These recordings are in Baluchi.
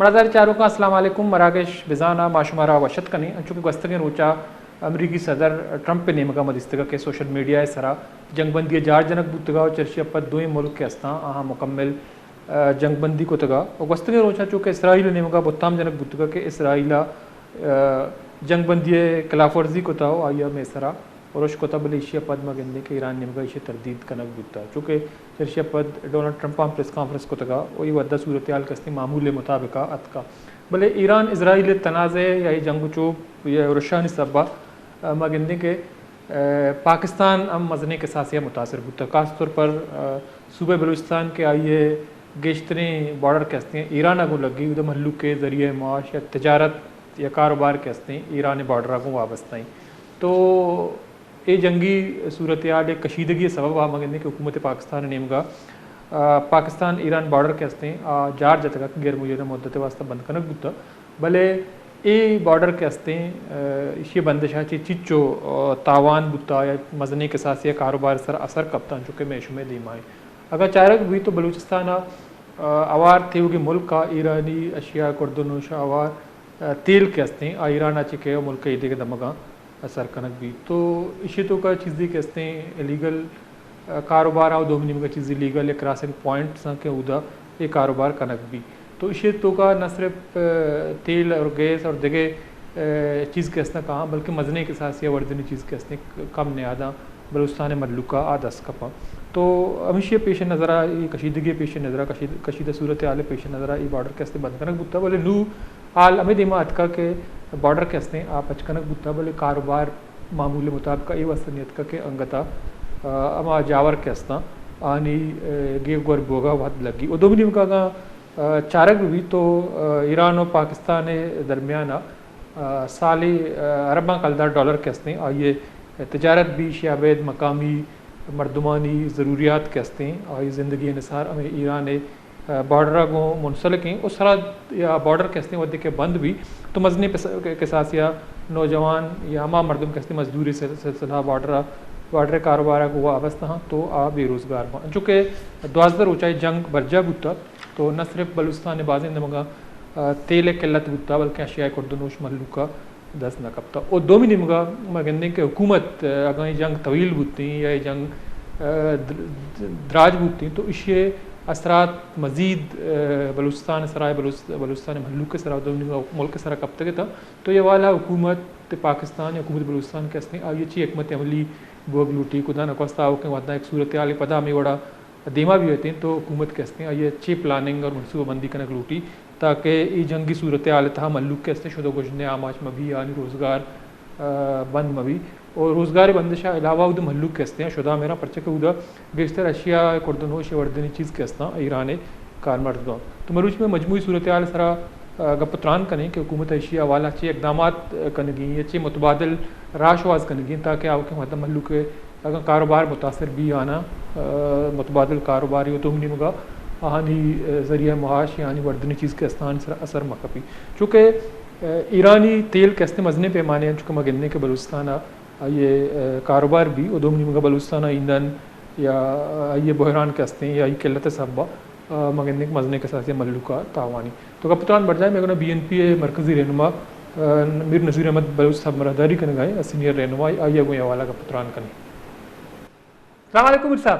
مڑادار چاروکاں، السلام علیکم۔ مراگش بزان ءَ ما شمارا وش اتک کنیں۔ انچو کہ گوستگیں روچ ءَ امریکی صدر ٹرمپ ءِ نیمگ ءَ ما دیستگ کہ سوشل میڈیا ءِ سرا جنگ بندی ءِ جار جنگ بوتگ ءُ چرشی ءَ پد دوئیں ملک کہ استاں آہاں مکمل، ءَ، جنگ بندی کتگ ءُ گوستگیں روچ ءَ چو کہ اسرائیل ءِ نیمگ ءَ بھتام جنگ بوتگ کہ اسرائیل ءَ، ءَ، جنگ بندی ءِ خلاف ورزی کتگ ءُ آئی ءَ مئے سرا ارش کتگ، بلے ایشی ءَ پد ما گندیں کہ ایران ءِ نیمگ ءَ ایشی ءِ تردید کنگ بوتگ، چونکہ چرشی ءَ پد ڈونلڈ ٹرمپ ءَ ہم پریس کانفرنس کتگ ءُ اے وھد ءَ صورتحال کہ استیں معمول ءِ مطابق ءَ اتکگ۔ بلے ایران اسرائیل ءِ تنازعہ یا اے جنگ ءُ چوپ یا ارشانی سبب ءَ ما گندیں کہ، ءَ، پاکستان ہم مزنیں کساسے ءَ متاثر بوتگ، خاص طور پر، ءَ، صوبہ بلوچستان کہ آئی ءِ گیشتریں بارڈر کہ استیں ایران ءَ گوں لگی، اود ءَ مھلوک ءِ ذریعہ معاش یا تجارت یا کاروبار کہ استیں ایران ءِ بارڈر ءَ گوں وابستہ ایں۔ تو اے جنگی صورتحال ءِ کشیدگی ءِ سبب ءَ ما گندیں کہ حکومت پاکستان ءِ نیمگ ءَ، آ، پاکستان ایران بارڈر کہ استیں آ جار جتگ کہ غیر معینہ مدت ءِ واستہ بند کنگ بوتگ، بلے اے بارڈر کہ استیں، آ، ایشی ءِ بندش ءَ چہ چچو، آ، تاوان بوتگ یا مزنیں کساسے ءَ کاروبار ءِ سر ءَ اثر کپتگ، انچو کہ مئے شمئے دیما ایں۔ اگاں چارگ بیت تو بلوچستان ءَ، آ، ہوار تیوگیں ملک ءَ ایرانی اشیاء ءِ کرد ءُ نوش ءَ ہوار، آ، تیل کہ استیں آ ایران ءَ چہ کئے ءُ ملک ءِ ایدگہ دمگاں سر کنگ بیت۔ تو ایشی ءِ توکا چیزے کہ استیں الیگل، آ، کاروبار ءُ دومی نیمگ ءَ چیزے لیگل یا کراسنگ پوائنٹس آں کہ اودا اے کاروبار کنگ بیت۔ تو ایشی ءِ توکا نہ صرف، آ، تیل اور گیس اور دگہ، آ، چیز کہ استاں کاہاں، بلکہ مزنیں کساسے ءَ وردنی چیز کہ استیں کم نیاداں بلوچستان ءِ مھلوک ءَ آ دست کپاں۔ تو ہمیشی ءِ پیش نظر ءَ، اے کشیدگی ءِ پیش نظر ءَ، کشید-، کشیدہ صورتحال ءِ پیش نظر ءَ اے بارڈر کہ استیں بند کنگ بوتگ، بلے نوں حال ہمے دیما اتکگ کہ بارڈر کہ استیں آ پچ کنگ بوتگ، بلے کاروبار معمول ءِ مطابق ءَ اے واستہ نہ اتکگ کہ انگت ءَ، آ، ہما جاور کہ استاں آہانی، آ، گیگ گور بوگ ءَ وھد لگی۔ ءُ دومی نیمگ ءَ اگاں، آ، چارگ بہ بیت تو، آ، ایران ءُ پاکستان ءِ درمیان ءَ، آ، سالے، آ، ارباں کلدار ڈالر کہ استیں آئی ءِ تجارت بیت، ایشی ءَ ابید مقامی مردمانی ضروریات کہ استیں آئی ءِ زندگی ءِ نثار ہمے ایران ءِ بارڈر ءَ گوں منسلک ایں۔ ءُ سرحد یا بارڈر کہ استیں وھدے کہ بند بیت تو مزنیں پس-، کساسے ءَ نوجوان یا ہما مردم کہ استیں مزدوری سل-، سلسلہ ءَ بارڈر ءَ، بارڈر ءِ کاروبار ءَ گوں وابستہ آں تو آ بے روزگار باں۔ انچو کہ دوازدہ روچ ءَ اے جنگ برجاہ بوتگ تو نہ صرف بلوچستان ءِ بازیں دمگاں، آ، تیل ءِ قلت بوتگ، بلکیں اشیاء ءِ کرد ءُ نوش مھلوک ءَ دست نہ کپتگ۔ ءُ دومی نیمگ ءَ ما گندیں کہ حکومت، آ، اگاں اے جنگ طویل بوتیں یا اے جنگ، آ، در-، دراج بوتیں تو ایشی ءِ اثرات مزید، آ، بلوچستان ءِ سرا، بلوچ-، بلوچستان ءِ مھلوک ءِ سرا، دومی نیمگ ءَ ملک ءِ سرا کپتگ اتاں۔ تو اے حوالہ ءَ حکومت پاکستان یا حکومت بلوچستان کہ استیں آئی ءَ چی حکمت عملی بوگ لوٹی، کدان ءَ کستا آؤکیں وھداں یک صورتحالے پدا ہمے وڑا دیما بیتیں تو حکومت کہ استیں آئی ءَ چے پلاننگ اور منصوبہ بندی کنگ لوٹی تاکہ اے جنگی صورتحال ءِ تہا مھلوک کہ استیں شد ءُ گژن ءِ آماچ مہ بی، آہانی روزگار، آ، بند مہ بی۔ ءُ روزگار ءِ بندش ءَ علاوہ اود ءَ مھلوک کہ استیں شد ءَ میراں، پرچہ کہ اود ءَ گیشتر اشیاء ءِ کرد ءُ نوش ءِ وردنی چیز کہ استاں ایران ءِ کارمرز باں۔ تو مروچی مئے مجموعی صورتحال ءِ سرا، آ، گپ ءُ تران کنیں کہ حکومت ءَ ایشی ءِ حوالہ ءَ چے اقدامات، آ، کنگی ایں یا چے متبادل راہ شواز کنگی ایں تاکہ آؤکیں وھد ءَ مھلوک ءِ اگاں کاروبار متاثر بی آناں، آ، متبادل کاروباری ءُ دومی نیمگ ءَ آہانی، آ، ذریعہ معاش یا آہانی وردنی چیز کہ استاں آہانی سرا اثر مہ کپی۔ چونکہ، آ، ایرانی تیل کہ استیں مزنیں پیمانے ءَ چونکہ ما گندیں کہ بلوچستان ءَ آئی ءِ، آ، کاروبار بی ءُ دومی نیمگ ءَ بلوچستان ءَ ایندھن یا آئی ءِ بحران کہ استیں یا آئی قلت ءِ سبب ءَ، آ، ما گندیں کہ مزنیں کساسے ءَ مھلوک ءَ تاوانی۔ تو گپ ءُ تران برجاہ ایں، مئے گوں ءَ بی این پی ءِ مرکزی رہنما، آ، میر نذیر احمد بلوچ صاحب مراہداری کنگ ءَ ایں، سینئر رہنما، آئی ءَ گوں اے حوالہ ءَ گپ ءُ تران کنیں۔ السلام علیکم میر صاحب۔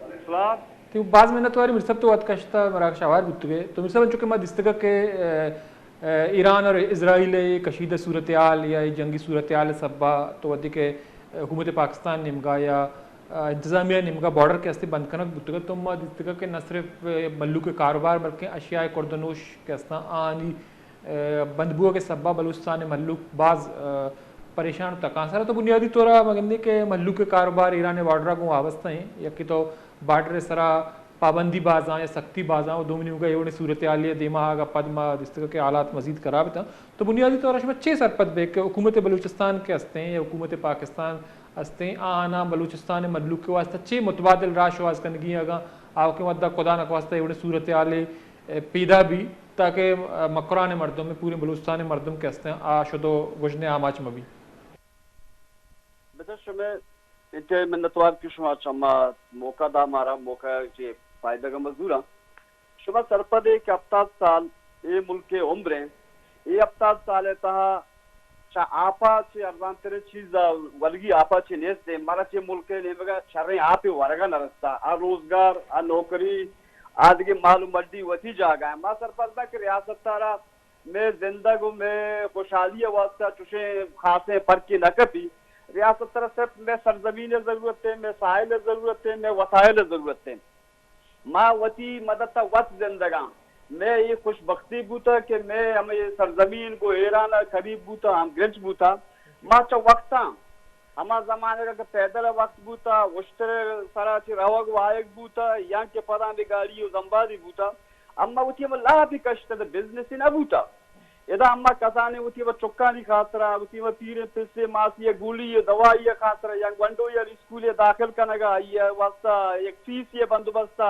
وعلیکم السلام۔ تو باز منت واریں میر صاحب، تو وت کشت ءَ مراگش ءَ ہوار بوتگ ئے۔ تو میر صاحب انچو کہ ما دیستگ کہ، آ، آ، ایران اور اسرائیل ءِ کشیدہ صورتحال یا اے جنگی صورتحال ءِ سبب ءَ تو وھدے کہ حکومت پاکستان نیمگ ءَ یا، آ، انتظامیہ نیمگ ءَ بارڈر کہ استیں بند کنگ بوتگ ات، تو ما دیستگ کہ نہ صرف، آ، مھلوک ءِ کاروبار بلکیں اشیاء ءِ کرد ءُ نوش کہ استاں آہانی، آ، بند بوگ ءِ سبب ءَ بلوچستان ءِ مھلوک باز، آ، پریشان ءُ تکانسر ات۔ تو بنیادی طور ءَ ما گندیں کہ مھلوک ءِ کاروبار ایران ءِ بارڈر ءَ گوں وابستہ ایں، یکے تو بارڈر ءِ سرا پابندی باز آں یا سختی باز آں، ءُ دومی نیمگ ءَ اے وڑیں صورتحالے ءِ دیما آگ ءَ پد ما دیستگ کہ حالات مزید خراب اتاں۔ تو بنیادی طور ءَ شما چے سرپد بئے کہ حکومت بلوچستان کہ استیں یا حکومت پاکستان استیں، آہاناں بلوچستان ءِ مھلوک ءِ واستہ چے متبادل راہ شواز کنگی ایں، اگاں آؤکیں وھد ءَ خدا نخواستہ اے وڑیں صورتحالے، اے، پیدا بی تاکہ، اے، مکران ءِ مردم، پوریں بلوچستان ءِ مردم کہ استیں آ شد ءُ گژن ءِ آماچ مہ بی؟ بچار شمئے انتہائی منتوار کہ شما چہ ما موقع دا، مارا موقع چہ فائدگ ءَ مزوراں۔ شما سرپد ئے کہ ہپتاد سال اے ملک ءِ عمر ایں، اے ہپتاد سال ءِ تہا چہ آپا چہ ارزان تریں چیز ءَ ولگی آپا چہ نیست ایں۔ مارا چہ ملک ءِ نیمگ ءَ شریں آپے ورگ ءَ نہ رستہ۔ آ روزگار، آ نوکری، آ دگہ مال و مڈی وتی جاگہ ءَ۔ ما سرپد باں کہ ریاست ءَ را مئے زندگ و مئے خوشحالی ءِ واستہ چوشیں خاصیں پرکے نہ کپی۔ ریاست ءَ را صرف مئے سرزمین ءِ ضرورت ایں، مئے ساحل ءِ ضرورت ایں، مئے وسائل ءِ ضرورت ایں۔ ما وتی مدت ءَ وت زندگاں۔ مئے اے خوشبختی بوتہ کہ مئے ہمے سرزمین گوں ایران ءَ قریب بوتہ، ہمگرنچ بوتہ۔ ما چہ وقتاں، ہما زمانگ ءَ کہ پیدل ءِ وقت بوتہ، اشتر ءِ سرا چہ روگ و آیگ بوتہ، یا کہ پدا ہمے گاڑی و زمبادی بوتہ، اما وتی ہمے لاپی کشتہ، بزنسی نہ بوتہ۔ ادا اما کسانیں وتی و چکانی خاطرا، وتی و پیریں پسے ماسی ءِ گولی ءِ دوائی ءِ خاطرا، یا گونڈو یا اسکول ءَ داخل کنگا، آئی ءِ واستہ یک فیس ءِ بندوبستا،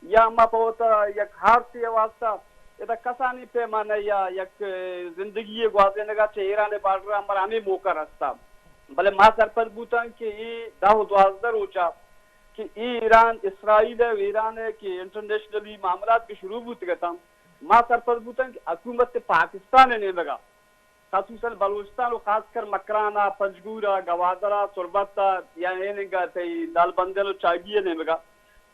یا اما پہ وتا یک ہارت ءِ واستہ، ادا کسانیں پیمانہ یا یک زندگی ءِ گوازینگا چہ ایران ءِ بارڈر ءَ مارا ہمے موقع رستا۔ بلے ما سرپد بوتاں کہ اے دہ و دوازدہ روچا کہ اے ایران، اسرائیل ءِ و ایران ءِ کہ انٹرنیشنلی معاملات کہ شروع بوتگ اتاں، ما سرپد بوتاں کہ حکومت پاکستان ءِ نیمگا، خصوصاً بلوچستان و خاص کر مکران ءَ، پنجگور ءَ، گوادر ءَ، تربت ءَ، یا اینگا تئی دالبندین و چاگی ءِ نیمگا،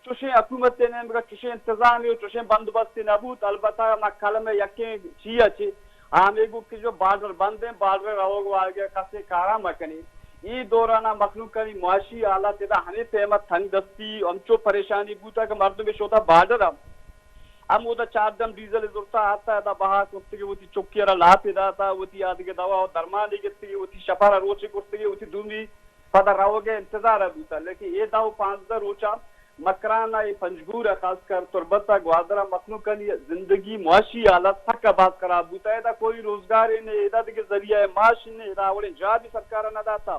چوشیں حکومت ءِ نیمگا چوشیں انتظامے و چوشیں بندوبستے نہ بوت۔ البتہ ما قلم ءِ یکیں چی ءَ چہ ہمے گوں کہ جو بارڈر بند ایں، بارڈر ءَ روگ و آیگ ءَ کسے کارا مہ کنیں۔ اے دوران ءَ مخلوقانی معاشی حالت ادا ہمے پیم ءَ تنگ دستی، ہمچو پریشانی بوتا کہ مردم شوتا بارڈر ءَ ہمودا چار ڈرم ڈیزل زرتا آتا، ادا بہا کرتگی، وتی چکی را لاپے داتا، وتی آدگہ دوا و درمانے گرتگی، وتی شپا را روچے کرتگی، وتی دومی پدا روگ ءِ انتظار ءَ بوتا۔ لیکن اے دہ و پانزدہ روچا مکران ءَ، اے پنجگور ءَ، خاص کر تربت ءَ، گوادر ءَ مخلوقانی زندگی، معاشی حالت سک ءَ باز خراب بوتا۔ ادا کوئی روزگارے نے، ادا دگہ ذریعہ معاش نے، ادا وڑیں جابے سرکار ءَ نہ داتا۔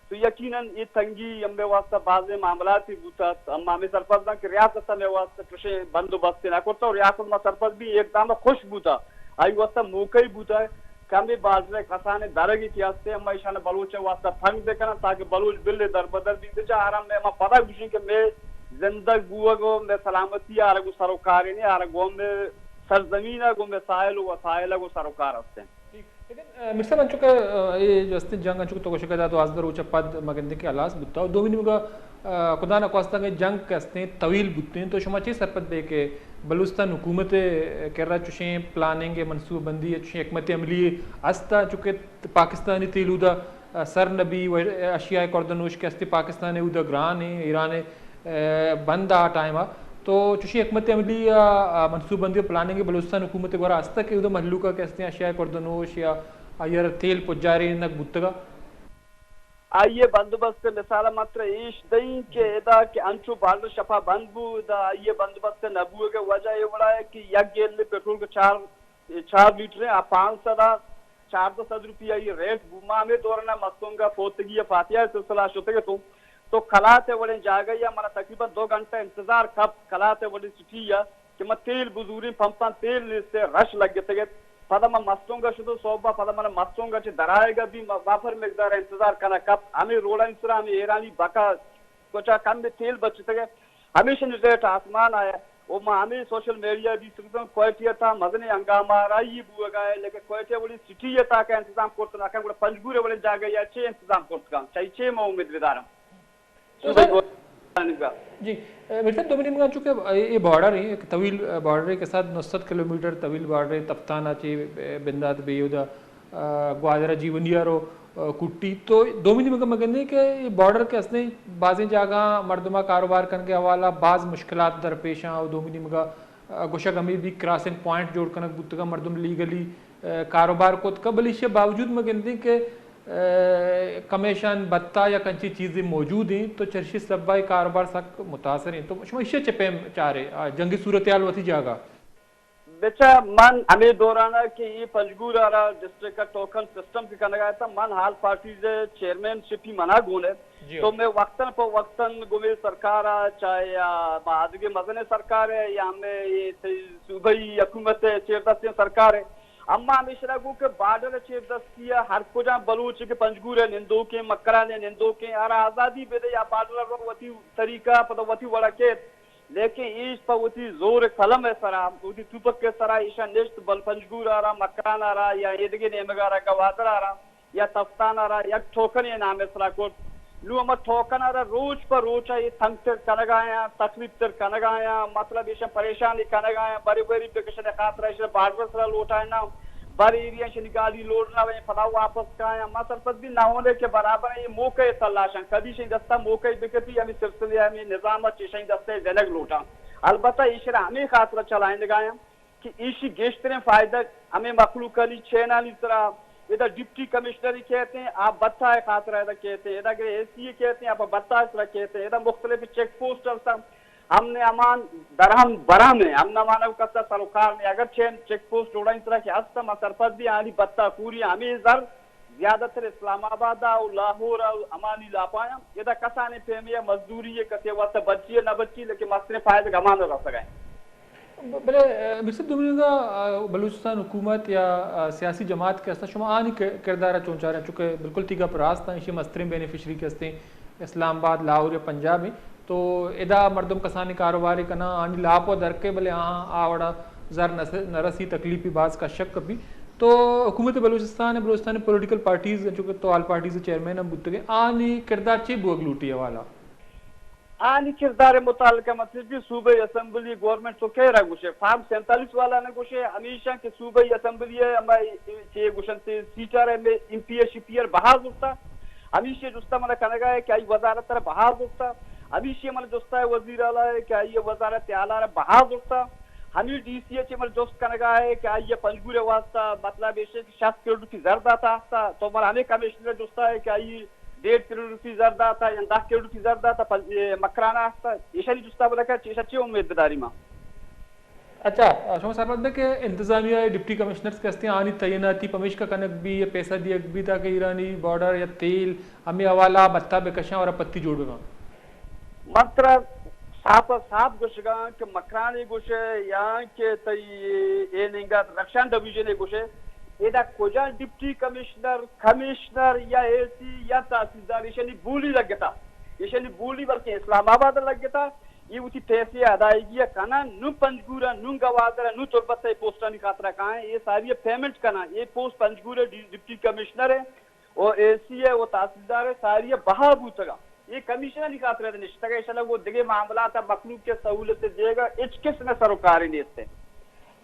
تو یقیناً اے تنگی ہمے واستہ بازیں معاملاتے بوتگ۔ اما ہمے سرپد باں کہ ریاست ہمے واستہ چوشیں بندوبستے نہ کرتگ و ریاست ما سرپد بی اقدام خوش بوتگ۔ آئی واستہ موقعے بوتگ کہ ہمے بارڈر ءِ کسانیں درگے کہ ہستیں، اما ایشان بلوچ ءِ واستہ تنگ بکنن تاکہ بلوچ بلے دربدر بی۔ بچار ہم ما پدا گوشیں کہ مئے زندگ بوگ و مئے سلامتی ءَ آرگ و سروکارے نے، آرگ و مئے سرزمین ءَ گوں مئے ساحل و وسائل ءَ گوں سروکار ہستیں۔ ٹھیک۔ لیکن، آ، مرزا صاحب، انچو کہ، آ، اے جستیں جنگ انچو کہ تو گوشگ ءَ دات دوازدہ روچ ءَ پد ما گندیں کہ ہلاس بوتا۔ و دومی نیمگا، آ، خدا نخواستہ اگیں جنگ کہ ہستیں طویل بوتیں، تو شما چے سرپد بے کہ بلوچستان حکومت ءِ کرا چوشیں پلاننگ ءِ منصوبہ بندی ءِ چوشیں حکمت عملی است، چونکہ پاکستانی تیل اودا، آ، سر نبی و اشیاء خوردنوش کہ ہستیں پاکستان ءِ اودا گران ایں، ایران ءِ ءَ، بند آ ٹائم ءَ۔ تو چوشیں حکمت عملی یا، آ، منصوبہ بندی و پلاننگ بلوچستان حکومت گورا ہستہ کہ اود مہلوک ءَ کہ ہستیں اشیاء خوردنوش یا آئی ءَ را تیل پجارینگ بوتگ ءَ؟ آئی ءِ بندوبست ءِ مثال ءَ ما ترا ایش دئیں کہ ادا کہ انچو بارڈر شپا بند بو، ادا آئی ءِ بندوبست نہ بوگ ءِ وجہ اے وڑا ہے کہ یک گیلن پٹرول کہ چار، چار لیٹر ایں، آ پانچ سد ءَ چاردہ سد روپیہ ای ریٹ بو۔ ما ہمے دوران ءَ مستونگ ءَ پوتگی ءَ فاتحہ ءِ سلسلہ ءَ شتگ اتوں، تو کلات ءِ وڑیں جاگہے ءَ منا تقریباً دو گھنٹہ انتظار کپت۔ کلات ءِ وڑیں سٹی ءَ کہ ما تیل بزوریں، پمپاں تیل نیست ءَ، رش لگتگ ات۔ پدا ما مستونگ ءَ شتوں، سہب ءَ پدا منا مستونگ ءَ چہ درآیگ ءَ بی ما وافر مقدار ءَ انتظار کنگ ءَ کپت۔ ہمے روڈانی سرا ہمے ایرانی بکا کچا کمے تیل بچتگ ءَ۔ ہمیشانی ریٹ آسمان ءَ ایں۔ و ما ہمے سوشل میڈیا ءَ دیستگ اتوں، کوئٹہ ءِ تہا مزنیں ہنگامہ آرائی بوگ ءَ ایں، لیکن کوئٹہ ءِ وڑیں سٹی ءِ تہا کہ انتظام کرت نہ کنت، گڑا پنجگور ءِ وڑیں جاگہے ءَ چے انتظام کرت کنت؟ چہ چے ما امید بداراں؟ تو صوبائی سر، گورنر جی، اے، مرزا صاحب، دومی نیمگا چونکہ اے، اے بارڈر ایں، ایک طویل، اے، بارڈر ایں، ایک سد نو سد کلومیٹر طویل بارڈر ایں، تفتان ءَ چہ، اے، بندات بے اودا، اے، گوادر ءَ جیونی ءَ رو، اے، کٹی۔ تو دومی نیمگا ما گندیں کہ اے بارڈر کہ ہستیں بازیں جاگہاں مردم ءَ کاروبار کنگ ءِ حوالہ باز مشکلات درپیش آں و دومی نیمگا، اے، گوشگ ہمے بی کراسنگ پوائنٹ جوڑ کنگ بوتگ ءَ، مردم لیگلی، اے، کاروبار کت کن، بلے ایشی ءِ باوجود ما گندیں کہ اے، کمیشن بھتہ یا انچیں چیزے موجود ایں، تو چرشی سبب ءَ اے کاروبار سک متاثر ایں۔ تو شما ایشی ءَ چہ پیم چارے؟ آ، جنگی صورتحال وتی جاگہ۔ بچا من ہمے دوران ءَ کہ اے پنجگور ءَ را ڈسٹرکٹ ءَ ٹوکن سسٹم کہ کنگ ءَ اتاں، من آل پارٹیز ءِ چیئرمین شپی منا گون ءَ۔ جی۔ تو مئے وقتاً پہ وقتاً گوں مئے سرکار ءَ، چاہے آ، ما آدگہ مزنیں سرکار ءَ یا مئے اے تئی صوبائی حکومت ءِ چیردستیں سرکار ءَ، اما ہمیشرا گوں کہ بارڈر ءِ چیردستی ءَ ہر کجام بلوچ کہ پنجگور ءِ نندوکیں، مکران ءِ نندوکیں، آرا آزادی بدئے یا بارڈر ءَ رو وتی طریقہ پدا وتی وڑا کیت۔ لیکن ایش پہ وتی زور قلم ءِ سرا، وتی توپک ءِ سرا ایشاں نشت، بل پنجگور ءَ را، مکران ءَ را یا ایدگہ نیمگ ءَ را، گوادر ءَ را یا تفتان ءَ را یک ٹوکنے نام ءِ سرا کرت۔ نوں ہما ٹوکن ءَ را روچ پہ روچ ءَ اے تنگ تر کنگ ءَ آیاں، تکلیف تر کنگ ءَ آیاں، مطلب ایشاں پریشانی کنگ ءَ آیاں، بری بری بکشن ءِ خاطر ءَ ایشاں بارڈر ءِ سرا لوٹائیناں، بر ایریا ایشانی گاڑی لوڈ نہ ویں، پدا واپس کایاں۔ ما سرپد بی نہ ہونے کہ برابر اے موقع ءِ تلاشاں، کدی ایشانی دستا موقع بکپی، ہمے سلسلے ءَ ہمے نظام ءَ چہ ایشانی دستا زنگ لوٹاں۔ البتہ ایشرا ہمے خاطر ءَ چلائینگ ءَ آیاں کہ ایشی گیشتریں فائدہ ہمے مخلوقانی چینانی سرا، ادا ڈپٹی کمشنر کہتے ہیں، آ بتہ ءِ خاطر ءَ ادا کہتے ہیں، ادا اگر اے سی کہتے ہیں، آ پہ بتہ ءِ سرا کہتے ہیں، ادا مختلف چیک پوسٹ ہستاں، امن امان درہم برہم ہے، امن امان ءَ کسا سروکار نہیں، اگر چین چیک پوسٹ جوڑائیں سرا کہ ہستاں، ما سرپد بی آنی بتہ کوری ہمے زر زیادہ تر اسلام آباد ءَ و لاہور ءَ و امانی لاپایاں۔ ادا کسانیں پیمے ءَ مزدوری ءَ کسے واسطہ بچی ءَ نہ بچی، لیکن مستریں فائدہ گمان ءَ رسگ ءَ۔ بلے، آ، میر صاحب، دومی نیمگا، آ، بلوچستان حکومت یا، آ، سیاسی جماعت کہ ہستاں، شما آنی ک-، کردار ءَ چون چاریں؟ چونکہ بالکل تئی گپ راست ایں، ایشی مستریں بینیفیشری کہ ہستیں اسلام آباد، لاہور یا پنجاب ایں۔ تو ادا مردم کسانیں کاروبارے کناں، آنی لاپ و درکے، بلے آہاں آ وڑا زر نس-، نہ رسی، تکلیفی باز کشگ کپی۔ تو حکومت بلوچستان، بلوچستان پولیٹیکل پارٹیز، چونکہ تو آل پارٹیز چیئرمین ہم بوتگے، آنی کردار چے بوگ لوٹی حوالہ؟ آنی کردار متعلق مطلب کہ صوبہ اسمبلی گورنمنٹ تو کہہ رہا گوشے، فارم سینتالیس والا نہ گوشے، ہمیشہ کہ صوبہ اسمبلی ہے، ہمیں چے گوشن سے سیٹر ہے، میں ایم پی ایس شپیر بہا زرتا، ہمیشہ جستا من کنگا ہے کہ آئی وزارت را بہا زرتا، ہمیشہ من جستا ہے وزیر اعلیٰ ہے کہ آئی وزارت اعلیٰ را بہا زرتا، ہمیں ڈی سی ایچ من جست کنگا ہے کہ آئی پنجگور واسطہ مطلب ایشے کہ شست کروڑ روپی زر داتا ہستا، تو من ہمیں کمشنر جستا ہے کہ آئی ڈیڑھ کروڑ روپی زر داتا یا دہ کروڑ روپی زر داتا پل-، اے، مکران آستا، ایشانی جستا بلکہ چیشا چی امید بداری ما؟ اچھا، شما سرپد بے کہ انتظامیہ ڈپٹی کمشنرز کہ ہستیں، آنی تعیناتی پمیشکا کنگ بی یا پیسہ دیگ بی تاکہ ایرانی بارڈر یا تیل ہمیں حوالہ بتا بکشاں اور پتی جوڑ بکاں؟ من ترا صاف صاف گوشگاں کہ مکران ءَ گوشے یا کہ تئی اے ننگا رخشان ڈویژن ءَ گوشے، ادا کجا ڈپٹی کمشنر، کمشنر یا اے سی یا تحصیلدار ایشانی بولی لگتا، ایشانی بولی بلکہ اسلام آباد لگتا، یہ وتی پیسے ادائیگی کنن، نو پنجگور، نو گوادر، نو تربت پوسٹانی خاطر کائیں، یہ ساری پیمنٹ کنن، یہ پوسٹ پنجگور ڈی-، ڈپٹی کمشنر ہے، و اے سی ءِ و تحصیلدار ءِ ساری ءِ بہا بوتگ ءَ۔ اے کمیشنانی خاطر ءَ نشتگ ءَ، ایشاں گوں دگہ معاملات ءَ مخلوق ءِ سہولت ءِ دیگ ءَ ہچ کس ءَ سروکارے نیست۔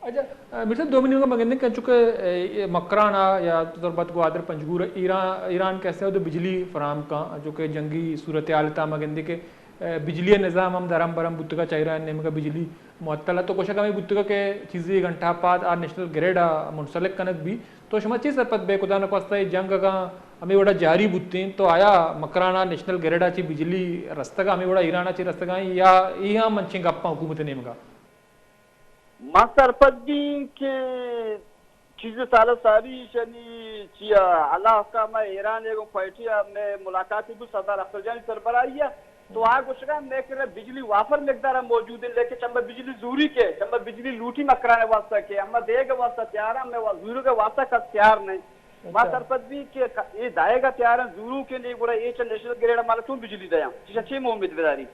اچھا، آ، مرزا دومی نیمگ ءَ ما گندیں کہ چونکہ، اے، مکران ءَ یا تربت گوادر پنجگور ایران، ایران کیسے ءَ بجلی فراہم کن، چونکہ جنگی صورتحال ءِ تہا ما گندیں کہ، اے، بجلی ءِ نظام ہم درہم برہم بوتگ ءَ، چہ ایران نیمگ ءَ بجلی معطل ءَ۔ تو گوشگ ہمے بوتگ کہ چیزے گھنٹہ پاد آ نیشنل گرڈ ءَ منسلک کنگ بی۔ تو شما چے سرپد بے؟ خدا نخواستہ اے جنگ اگاں ہمے وڑا جاری بوتیں تو آیا مکران ءَ نیشنل گرڈ ءَ چہ بجلی رستگ ءَ ہمے وڑا ایران ءَ چہ رستگ ءَ یا اے ہم انچیں گپاں حکومت ءِ نیمگ ءَ؟ ما سرپد بیں کہ چیز سال ساری ایشانی چیا علاقہ میں ایران ءَ گوں کوئٹہ ءَ میں ملاقات بو سردار اختر جانی سربراہی ءَ۔ تو آ گوشگا میں کرا بجلی وافر مقدار موجود ہے، لیکن چمبا بجلی زوری کے، چمبا بجلی لوٹی مکران واسطہ کے، اما دیگ واسطہ تیار ہیں، میں وا-، زورگ واسطہ کس تیار نہیں۔ ما اچھا۔ سرپد بھی کہ ک-، یہ دائے گا تیار ہیں، زورو کے نہیں، گڑا یہ چند نیشنل گریڈ ہمارا چون بجلی دیا، چیز اچھے میں امید بداری۔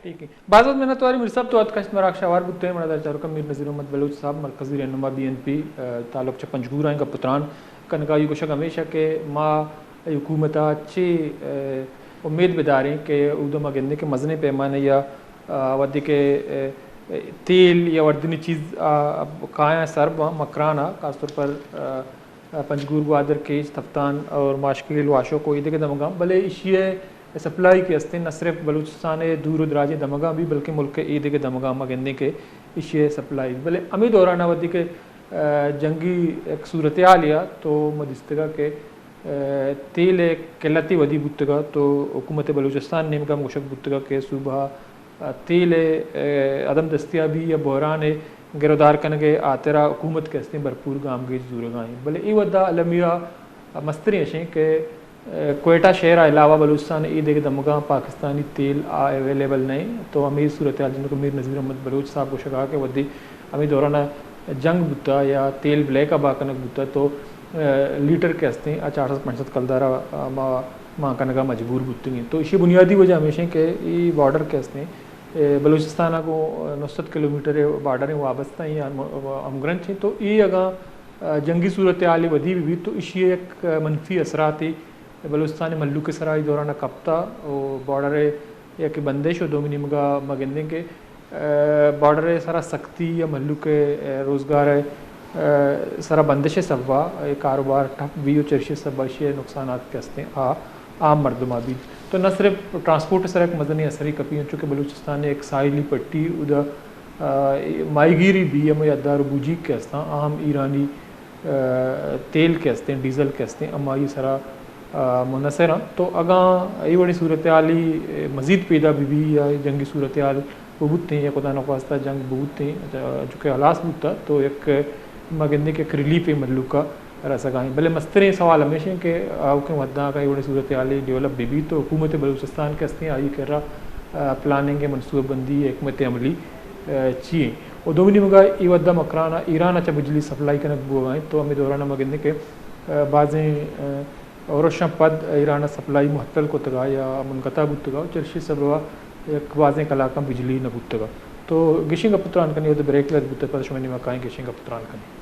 ٹھیک ہے۔ باز باز منت واری میر صاحب، تو اتکشت مراک شوار بوتے ہیں، منا در چاروکا میر نذیر احمد بلوچ صاحب، مرکزی رہنما بی این پی، اه، تعلق چہ پنجگور آئیں گپ تران کنگا۔ یہ گوشگ ہمیشہ کہ ما حکومت ءَ چے، اه، امید بداریں کہ اودو ما گندیں کہ مزنیں پیمانے یا، اه، وھدے کہ، اه، تیل یا وردنی چیز، اه، کایاں سر باں مکران ءَ، خاص طور پر، اه، پنجگور، گوادر، کیچ، تفتان اور ماشکیل، واشوک و ایدگہ دمگاں، بلے ایشی ءِ سپلائی کہ استیں نہ صرف بلوچستان ءِ دور و دراجیں دمگاں بھی بلکہ ملک ءِ ایدگہ دمگاں ما گندیں کہ ایشی ءِ سپلائی۔ بلے ہمے دوران ءَ وھدے کہ، ءَ، جنگی یک صورتحالے ءَ تو ما دیستگ ءَ کہ، ءَ، تیل ءِ قلتے ودی بوتگ ءَ تو حکومت بلوچستان نیمگ ءَ ہم گوشگ بوتگ ءَ کہ صوبہ ءَ تیل ءِ، ءَ، عدم دستیابی یا بحران ءِ گرودار کنگ ءِ ہاترا حکومت کہ استیں بھرپور گامگیج زورگ ءَ ایں۔ بلے اے وھد ءَ المیہ ءَ مستریں اش ایں کہ، ءَ، کوئٹہ شہر ءَ علاوہ بلوچستان ءِ اے دگہ دمگاں پاکستانی تیل آ اویلیبل نہ ایں۔ تو ہمے صورتحال جنوک میر نذیر احمد بلوچ صاحب گوشگ ءَ کہ وھدے ہمے دوران ءَ جنگ بوتا یا تیل بلیک ءَ بہا کنگ بوتا تو، ءَ، لیٹر کہ استیں آ چار سد پنچ سد کلدار ءَ، ءَ، ما مان کنگ ءَ مجبور بوتگیں۔ تو ایشی بنیادی وجہ ہمیش ایں کہ اے بارڈر کہ استیں اے، بلوچستان ءَ گوں نو سد کلومیٹر ءِ بارڈر ءَ وابستہ ایں، ہم-، ہمگرنچ ایں۔ تو اے اگاں، آ، جنگی صورتحالے ودی بہ بیت تو ایشی ءِ یک منفی اثراتے بلوچستان ءِ مھلوک ءِ سرا اے دوران ءَ کپتہ ءُ بارڈر ءِ یک بندش ءُ دومی نیمگ ءَ ما گندیں کہ، آ، بارڈر ءِ سرا سختی یا مھلوک ءِ، آ، روزگار ءِ، آ، سرا بندش ءِ سبب ءَ اے کاروبار ٹپ بی ءُ چرشی ءِ سبب ءَ ایشی ءِ نقصانات کہ ہستیں آ عام مردم ءَ بیت۔ تو نہ صرف ٹرانسپورٹ ءِ سرا یک مزنیں اثرے کپی، انچو کہ بلوچستان ءِ یک ساحلی پٹی اودا، آ، ماہیگیری بی، ہمے ادار ءُ بوجیگ کہ ہستاں، آ ہم ایرانی، آ، تیل کہ ہستیں، ڈیزل کہ ہستیں، ہمائی سرا، آ، منحصر اں۔ تو اگاں اے وڑیں صورتحالے مزید پیدا بہ بی یا جنگی صورتحال بہ بوتیں یا خدا نخواستہ جنگ بہ بوتیں، آ، جو کہ ہلاس بوتا، تو یک ما گندیں کہ یک ریلیفے مھلوک ءَ رسگ ءَ ایں۔ بلے مستریں سوال ہمیش ایں کہ آؤکیں وھداں اگاں اے وڑیں صورتحالے ڈیولپ بہ بیت تو حکومت بلوچستان کہ ہستیں آئی کرا، آ، پلاننگ ءِ منصوبہ بندی، حکمت عملی، آ، چی ایں؟ ءُ دومی نیمگ ءَ اے وھد ءَ مکران ءَ ایران ءَ چہ بجلی سپلائی کنگ بوگ ءَ ایں تو ہمے دوران ءَ ما گندیں کہ، آ، بازیں، آ، اورشاں پد ایران ءَ سپلائی معطل کتگ ءَ یا منقطع بوتگ ءَ، چرشی سبب ءَ یک بازیں کلاکاں بجلی نہ بوتگ ءَ۔ تو گیشیں گپ ءُ تران کنیں، اود ءَ بریک لہتے بوتگ، پدا شمئے نیمگ ءَ کائیں گیشیں گپ ءُ تران کنیں۔